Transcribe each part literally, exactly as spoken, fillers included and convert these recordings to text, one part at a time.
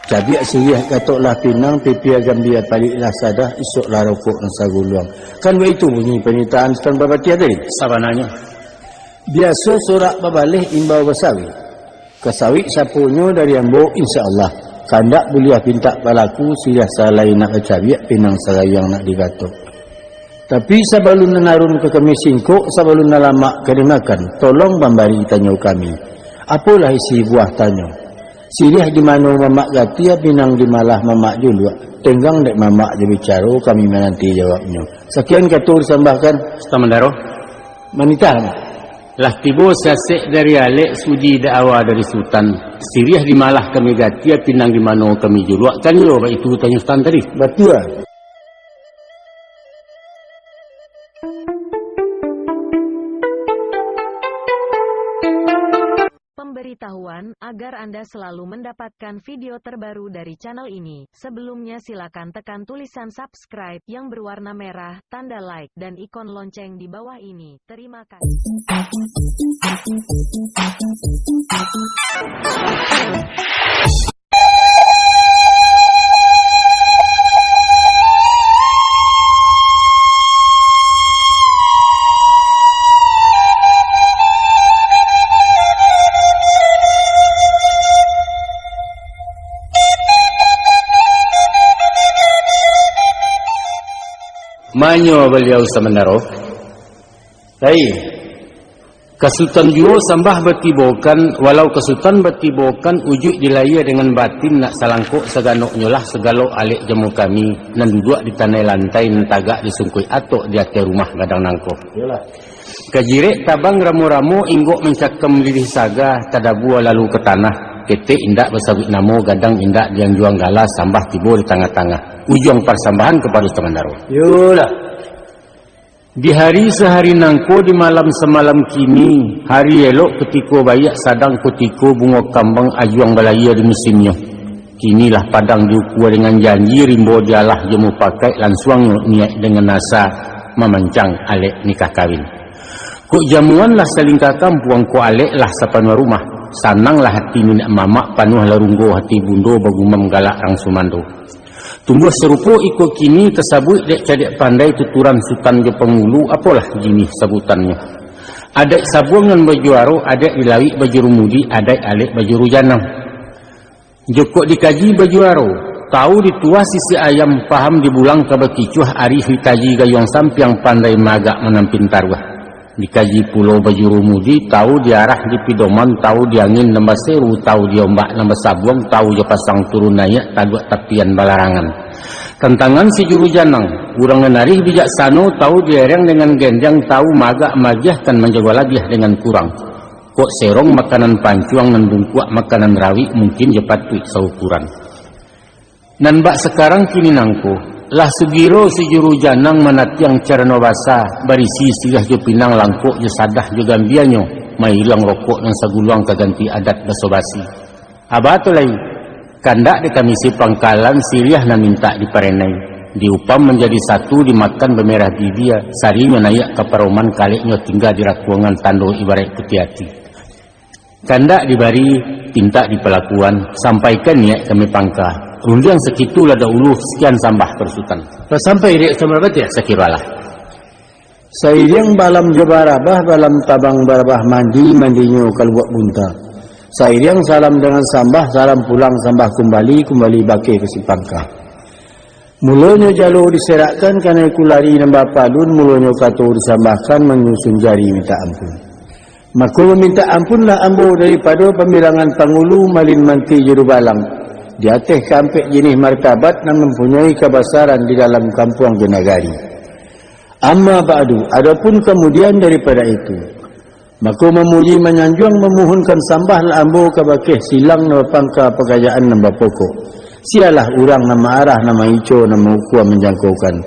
Cabiak siriah gatoklah pinang, pipia gambia paliklah sadah, isoklah rokok nan saguluang. Kan baitu bunyi panitahan Sutan Babatiah tadi? Sabananyo. Biaso sorak babaleh imbau basawik. Ka sawik saponyo dari ambo, insya Allah. Kandak buliah pintak balaku, siriah salai nak bacabiak, pinang sarayang nak digatok. Tapi sabalun nan arun ka kami singkok, sabalun nan lamak ka dimakan, tolong mambari tanyo kami. Apolah isi buah tanyo? Siriah di mano mamak gatia, pinang di malah mamak juluak. Tenggang dek mamak jo bicaro, kami mananti jawabnyo. Sakian kato disambahkan. Sutan Mandaro. Manitah, Mak. Lah tibo siasek dari alek, sudi dek awa dari Sutan. Siriah di malah kami gatia, pinang di mano kami juluak. Kan iyo baitu tanyo Sutan tadi? Batua. Pemberitahuan, agar Anda selalu mendapatkan video terbaru dari channel ini, sebelumnya silakan tekan tulisan subscribe yang berwarna merah, tanda like, dan ikon lonceng di bawah ini. Terima kasih. Manyo baliau Sutan Mandaro. Lai, ka Sutan juo sambah batibokan, walau ka Sutan batibokan, ujuik di lahia dengan batin nak salangkok saganoknyo lah sagalo alek jamu kami, nan duduak di tanai lantai, nan tagak di sungkuik atok di ateh rumah gadang nangko. Iyolah. Ka jirek tabang ramo-ramo, inggok mancakam lilih saga, tadabua lalu ka tanah, ketek indak basabuik namo, gadang indak dianjuang gala, sambah tibo di tangah-tangah. Ujuang parsambahan kapado Sutan Mandaro. Iyolah. Di hari sahari nangko, di malam samalam kini, hari elok kutiko baiak, sadang kutiko bungo kambang, ajuang balahia di musimnyo. Kini lah padang diukua dengan janji, rimbo dialah jo mupakaik, lansuangnyo niaik dengan asa, mamancang alek nikah kawin. Kok jamuan lah salingka kampuang, kok alek lah sapanuah rumah. Sananglah hati niniak mamak, panuahlah runggo hati bundo, bagumam galak rang sumando. Tumbuah sarupo iko kini, tasabuik dek cadiak pandai, tuturan sutan jo pangulu, apolah jinih sabutannyo. Adaik sabuang nan bajuaro, adaik di lauik bajuru mudi, adaik alek bajuru janang. Jokok dikaji bajuaro, tau dituah sisik ayam, paham dibulang ka bakicuah, arih dikaji gayuang sampiang, pandai maagak manampin taruah. Dikaji pulo bajuru mudi, tau di arah di pidoman, tau di angin nan baseru, tau di ombak nan basabuang, tau jo pasang turun naiak, taduak tapian balarangan. Tantangan si juru janang, urang nan arih bijaksano, tau di ereng dengan gendiang, tau maagak maagiahkan, manjago labiah dengan kurang. Kok serong makanan pancuang, nan bungkuak makanan rawik, mungkin jo patuik saukuran. Nan bak sakarang kini nangko, lah sugiro si juru janang manatiang carano basa, barisi siriah jo pinang, langkok jo sadah jo gambianyo, mailang rokok nan saguluang, ka ganti adat baso basi. Aba tu lai, kandak dek kami si pangkalan, siriah nan mintak diparenai, diupam manjadi satu, dimakan bamerah bibia, sarinyo naiak ka paroman, kaleknyo tingga di rakuangan, tando ibaraik putiah ati. Kandak dibari, pintak dipalakuan, sampaikan niaik kami pangka. Rundiang sakitu lah dahulu, sakian sambah ka Sutan. Lah sampai dek Sutan Babatiah? Sakirolah. Sairiang balam jo barabah, balam tabang barabah mandi, mandinyo kaluak bunta. Sairiang salam dengan sambah, salam pulang sambah kumbali, kumbali bakeh ka si pangka. Mulonyo jalo diserakkan, kanai kulari nan bapalun, mulonyo kato disambahkan, manyusun jari mintak ampun. Mako, mamintak ampunlah ambo daripado pambilangan pangulu, malin manti juru balang, di ateh kaampek jinih martabat nan mampunyoi kabasaran di dalam kampuang jo nagari. Amma ba'du, adopun kamudian daripado itu, mako mamuji manyanjuang mamuhunkan sambahlah ambo kabakeh silang nan bapangka, pakarajaan nan bapokok. Sialah urang nan maarah, nan maico, nan maukua manjangkokan.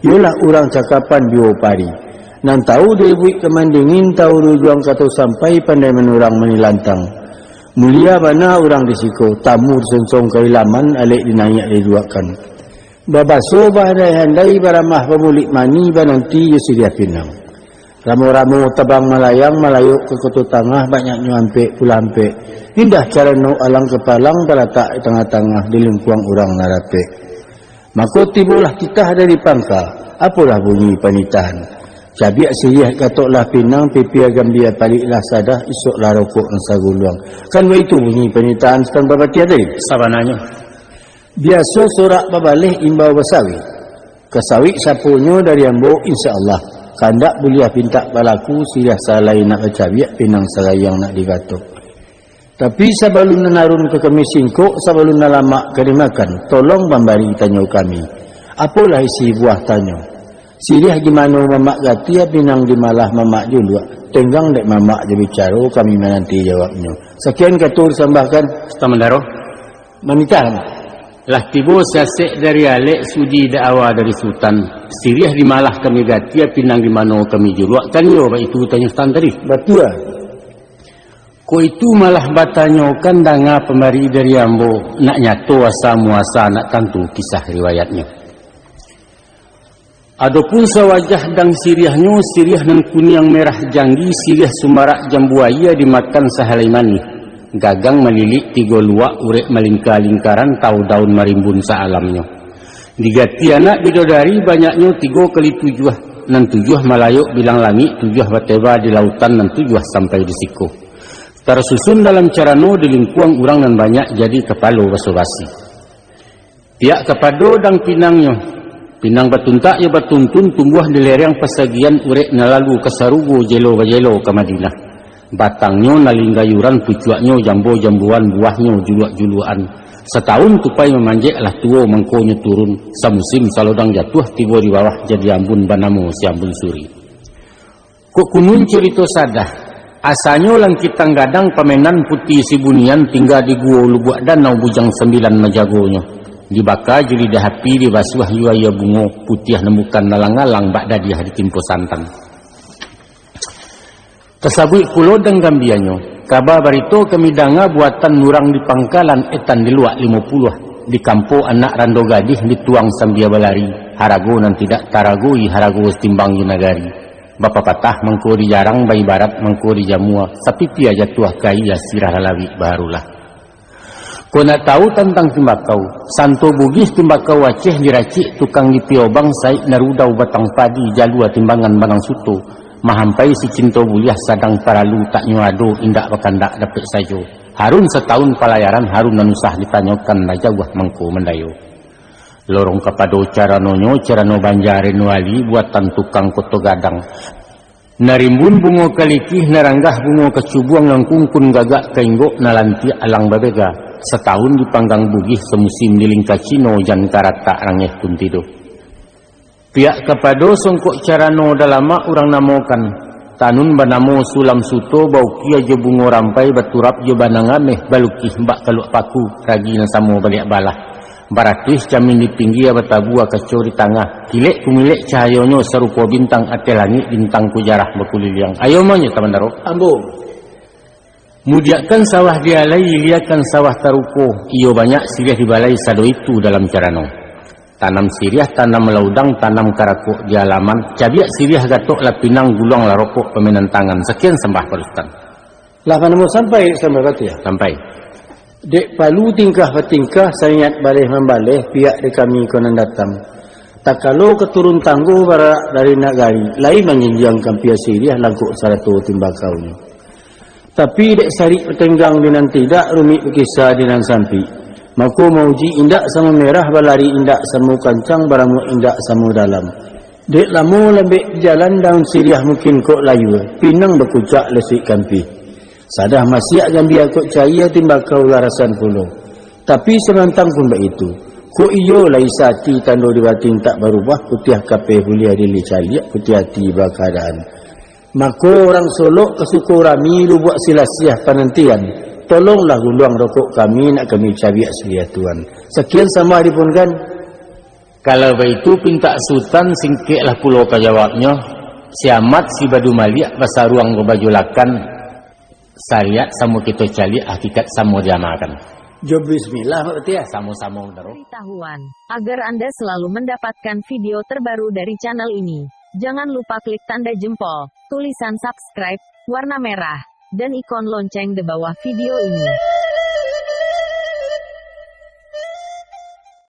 Iyolah urang cakapan juo pari. Nan tau di ibuik ka mandingin, tau di ujuang kato sampai, pandai manurang manilantang. Mulia bana urang di siko, tamu disonsong ka ilaman, alek dinaiak diduakkan. Babaso bahandai-handai, baramah bamulik mani, bananti jo siriah pinang. Ramo-ramo tabang malayang, malayok ka Koto Tangah, banyaknyo ampek pulo ampek. Indah carano alang kapalang, talatak di tangah-tangah, di lingkuang urang nan rapek. Mako tibolah titah dari pangka, apolah bunyi panitahan. Cabiak siriah gatoklah pinang, pipia gambia paliklah sadah, isoklah rokok nan saguluang. Kan baitu bunyi panitahan Sutan Bapatiah tadi? Sabananyo. Biaso sorak babaleh imbau basawik. Ka sawik saponyo dari ambo, insya Allah. Kandak buliah pintak balaku, siriah salai nak bacabiak, pinang sarayang nak digatok. Tapi sabalun nan arun ka kami singkok, sabalun nan lamak ka dimakan, tolong mambari tanyo kami. Apolah isi buah tanyo? Siriah di mano mamak gatia, pinang di malah mamak juluak. Tenggang dek mamak jo bicaro, kami mananti jawabnyo. Sakian kato disambahkan. Sutan Mandaro. Manitah. Lah tibo siasek dari alek, sudi daawa dari Sutan. Siriah di malah kami gatia, pinang di mano kami juluak. Kan iyo baitu tanyo Sutan tadi? Batua. Kok itu malah batanyokan, danga pambari dari ambo, nak nyato asa muasa, nak tantu kisah riwayatnyo. Adopun sawajah dang siriahnyo, siriah nan kuniang merah janggi, siriah sumarak jambu aia dimakan sahalai manih. Gagang malilik tigo luak, urek malingka-lingkaran, tau daun marimbun saalamnyo. Digati anak bidodari, banyaknyo tigo kali tujuah, nan tujuah malayok bilang langik, tujuah bateba di lautan, nan tujuah sampai di siko. Tarsusun dalam carano di lingkuang urang nan banyak, jadi kapalo baso-basi. Piak kapado dang pinangnyo, pinang batuntak jo batuntun, tumbuah di lereng pasagian, urek nan lalu ka sarugo, jelo bajelo ka Madinah. Batangnyo nalin gayuran, pucuaknyo jambo-jamboan, buahnyo juluak-juluakan. Satahun tupai mamanjek, lah tuo mangkonyo turun, samusim salodang jatuah, tibo di bawah jadi ambun, banamo si Ambun Suri. Kok kunun curito sadah, asanyo Langkitang Gadang, pamenan Puti Sibunian, tingga di guo lubuak danau, bujang sambilan majagonyo. Dibaka jo lidah api, dibasuah jo aia bungo, putiah nan bukan alang-alang, bak dadiah ditimpo santan. Tasabuik pulo dang gambianyo, kaba barito kami danga, buatan urang di pangkalan, etan di luak limo puluah, di kampo anak rando gadih, dituang sambia balari, harago nan tidak taragoi, harago satimbang jo nagari. Bapapatah mangko di jarang, baibarat mangko di jamua, sapipia jatuah ka aia, sirah lalawik baharulah. Kok nak tahu tantang timbakau, Santo Bugih timbakau Aceh diracik tukang di Piobang, saik narudau batang padi, jalua timbangan banang suto, mahampai si cinto buliah, sadang paralu tak nyo ado, indak bakandak dapek sajo. Harun satahun palayaran, harun nan usah ditanyokan, lah jauah mangko mandayo. Lorong kapado caranonyo, carano Banjar Reno Ali, buatan tukang Koto Gadang. Narimbun bungo kalikih, naranggah bungo kacubuang, nan kungkun gagak ka inggok, nalantiak alang babega. Satahun dipanggang Bugih, samusim di lingka Cino, jan karatak rangeh pun tido. Piak kapado songkok carano dalamak urang namokan, tanun banamo Sulam Suto, baukia jo bungo rampai, baturap jo banang ameh, balukih bak kaluak paku, ragi nan samo baliak balah. Baratuih camin di pinggia, batabua kaco di tangah, kilek kumilek cahayonyo, sarupo bintang ateh langik, bintang ko jarah bakuliliang. Ayo mah nyo, Sutan Mandaro. Ambo. Mudiakkan sawah di alai, iliakan sawah taruko, iyo banyak siriah di balai, sado itu dalam carano. Tanam siriah, tanam laudang, tanam karakok di alaman, cabiak siriah gatoklah pinang, guluanglah rokok pamenan tangan. Sakian sambah pado Sutan. Lah manamo sampai, Sutan Bapatiah? Sampai. Dek palu tingkah batingkah, saniat baleh mambaleh, piak di kami ko nan datang. Takalo ka turun tanggo, bararak dari nagari, lai manjinjiang kampia siriah, langkok sarato timbakaunyo. Tapi dek sarik batenggang di nan tidak, rumik bakisa di nan sampik. Mako mauji indak samo merah, balari indak samo kancang, baramuak indak samo dalam. Dek lamo lambek jalan, daun siriah mungkin kok layua, pinang bakucak lesik kampih. Sadah masiak gambia kok caia, timbakau lah rasan pulo. Tapi samantang pun baitu, kok iyo lai sati, tando di batin tak barubah, putiah kapeh buliah dilicaliak, putiah ati bakaadaan. Mako urang Solok ka Sukorami, Lubuak Silasiah panantian, tolonglah guluang rokok kami, nak kami cabiak siriah tuan. Sakian sambah dipunkan. Kalau baitu pintak Sutan, singkeklah pulo ka jawabnyo, si Amat si Badu Maliak, basaruang babaju lakan, sariat samo kito caliak, hakikat samo diamalkan. Jo bismillah, Mak Patiah. Samo-samo, Daro. Pemberitahuan, agar Anda selalu mendapatkan video terbaru dari channel ini. Jangan lupa klik tanda jempol, tulisan subscribe, warna merah, dan ikon lonceng di bawah video ini.